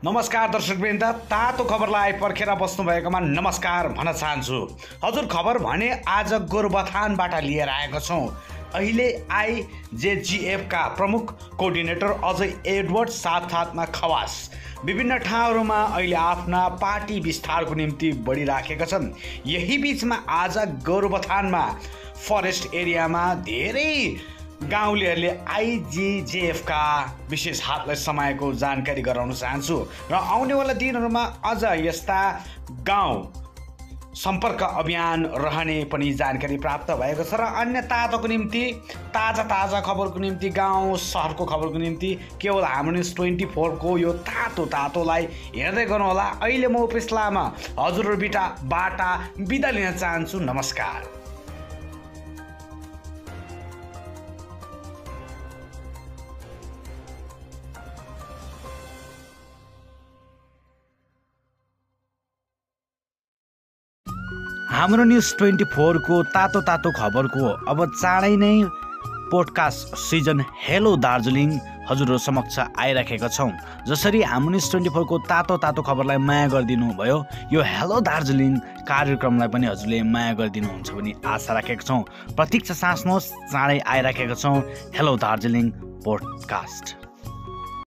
नमस्कार दर्शकवृन्द, तातो खबरलाई पर्खेर बस्नुभएकोमा नमस्कार भन्न चाहन्छु। हजुर, खबर भने आज गोरुबथानबाट लिएर आएको छौँ। अहिले आइजेजिएफका प्रमुख कोअर्डिनेटर अजय एडवर्ड साथसाथमा खवास विभिन्न ठाउँहरूमा अहिले आफ्ना पार्टी विस्तारको निम्ति बढिराखेका छन्। यही बीचमा आज गोरुबथानमा फरेस्ट एरियामा धेरै गाउँलेहरूले आइजिजेएफका विशेष हातलाई समाएको जानकारी गराउन चाहन्छु र आउनेवाला दिनहरूमा अझ यस्ता गाउँ सम्पर्क अभियान रहने पनि जानकारी प्राप्त भएको छ र अन्य तातोको निम्ति ताजा खबरको निम्ति गाउँ सहरको खबरको निम्ति केवल हाम्रो न्युज 24 को यो तातोलाई हेर्दै गर्नुहोला। अहिले म उपेश लामा हजुरहरूबाट बिदा लिन चाहन्छु। नमस्कार। हाम्रो न्युज 24 को तातो खबरको अब चाँडै नै पोडकास्ट सिजन हेलो दार्जिलिङ हजुरहरू समक्ष आइराखेका छौँ। जसरी हाम्रो न्युज 24 को तातो खबरलाई माया गरिदिनु भयो, यो हेलो दार्जिलिङ कार्यक्रमलाई पनि हजुरले माया गरिदिनुहुन्छ भन्ने आशा राखेका छौँ। प्रतीक्षा साँच्नुहोस्, चाँडै आइराखेका छौँ हेलो दार्जिलिङ पोडकास्ट।